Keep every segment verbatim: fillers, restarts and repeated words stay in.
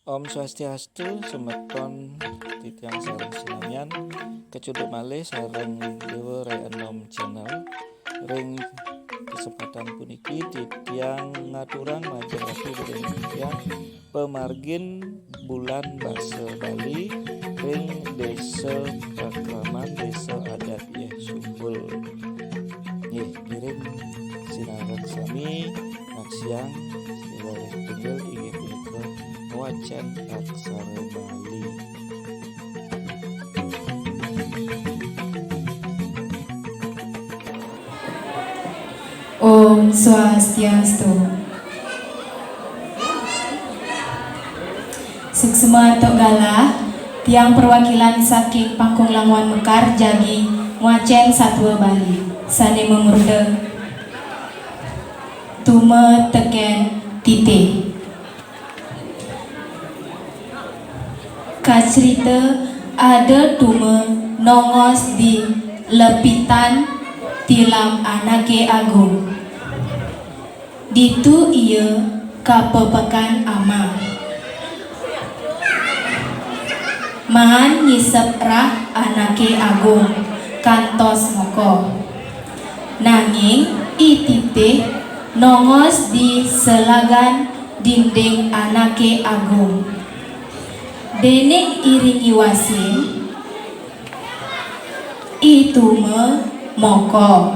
Om Swastiastu, semeton titiang sareng sinamian, kacunduk malih sareng Dewa Rai Enom Channel. Ring kesempatan puniki titiang ngaturang majeng ratu ring titiang pamargin bulan basa Bali ring Desa Pakraman, Desa Adat Yeh Sumbul. Nggih, ngiring sinareng sami ngaksiang Siwalih Tunggil inggih punika wacén aksara Bali. Om Swastiastu. Suksma antuk galah, tiang perwakilan saking Pangkung Languan Mekar jagi ngwacén satua Bali sané mamurda Tuma tekén Titih. Kacrita ada Tuma nongos di lepitan tilam anaké agung. Ditu ia kapepekan amah. Maan ngisep rah anaké agung kantos mokoh. Nanging I Titih nongos di selagan dinding anaké agung. Déning iring iwasin, I Tuma mokoh.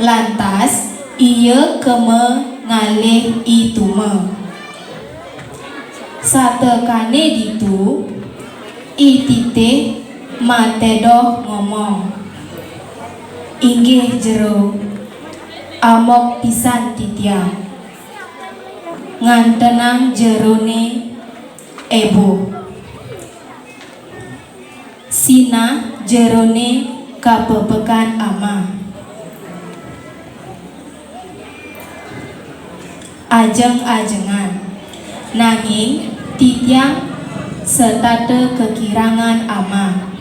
Lantas, ia kema ngalih I Tuma. Satekané ditu, I Titih matedoh ngomong, "Inggih jero, amok pisan titiang. Ngantenang jeroné ebuh. Sinah jeroné kapepekan amah. Ajeng-ajengan. Nanging titiang setata kakirangan amah.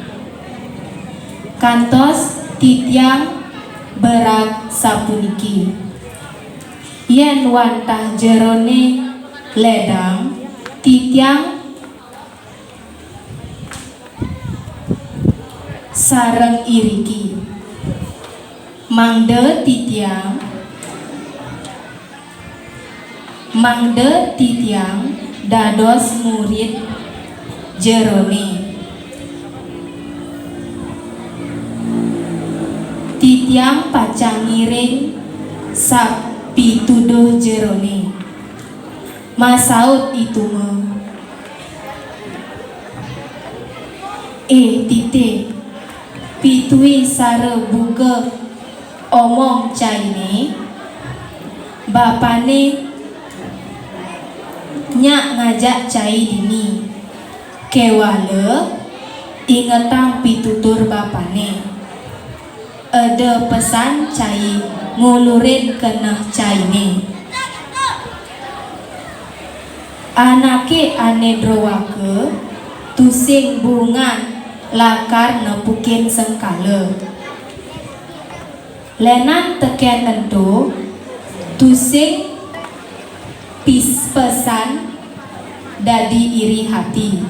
Kantos titiang berag sapuniki. Yén wantah jeroné ledang, titiang sareng iriki. Mangda titiang, mangda titiang dados murid jeroné. Titiang pacang ngiring sapituduh jeroné." Masaut I Tuma, "Eh, Titih, pitui sara buka omong cainé, bapané nyak ngajak cai dini. Kéwala ingetang pitutur bapané. Eda pesan cai ngulurin keneh cainé. Anaké ané droaka tusing bungan lakar nepukin sengkala. Lénan tekén ento tusing pis-, pesan dadi iri hati,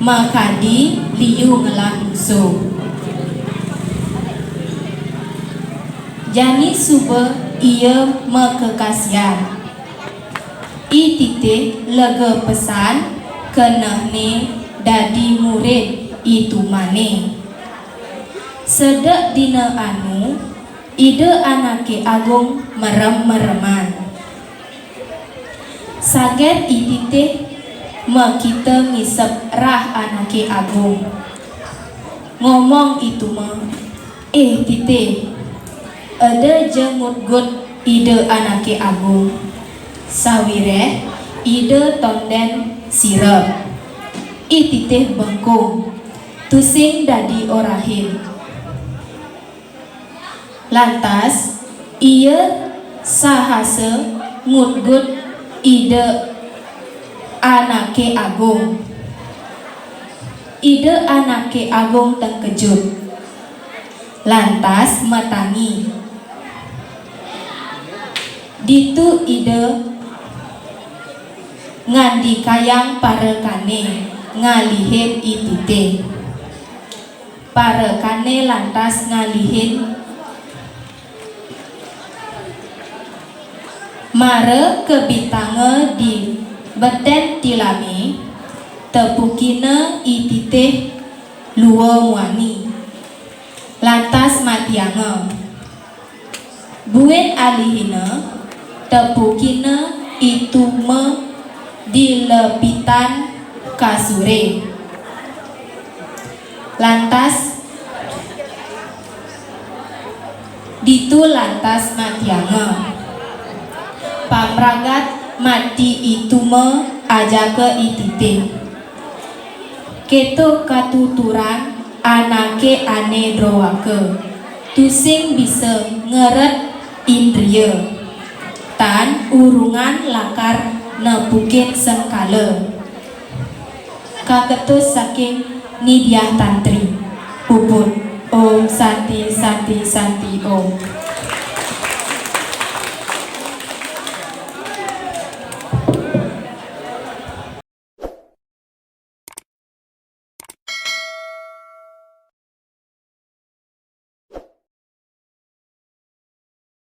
makadi liu ngelah musuh." Jani suba ia makakasian, I Titih lega pesan kenehné dadi murid I Tumané. Sedek dina anu, Ida Anaké Agung merem-mereman. Saget I Titih makita ngisep rah Anaké Agung. Ngomong I Tuma, "Eh, Titih, eda ja ngutgut Ida Anaké Agung. Sawiréh Ida tondén sirep." I Titih bengkung, tusing dadi orahin. Lantas, ia sahasa ngutgut Ida Anaké Agung. Ida Anaké Agung tengkejut. Lantas matangi. Ditu Ida ngandikayang parekané ngalihin i titih. Parekané lantas ngalihin mara kebitanga di betén tilamé, tepukina i titih lua muani. Lantas matianga. Buin alihina, tepukina i tuma di lepitan kasuré. Lantas, ditu lantas matianga. Pamragat mati i tuma ajaka i titih. Kéto katuturan anaké ané droaka, tusing bisa ngeret indria, tan urungan lakar nepukin sengkala. Kaketus saking Ni Diah Tantri. Puput. Om Santi, Santi, Santi, Om.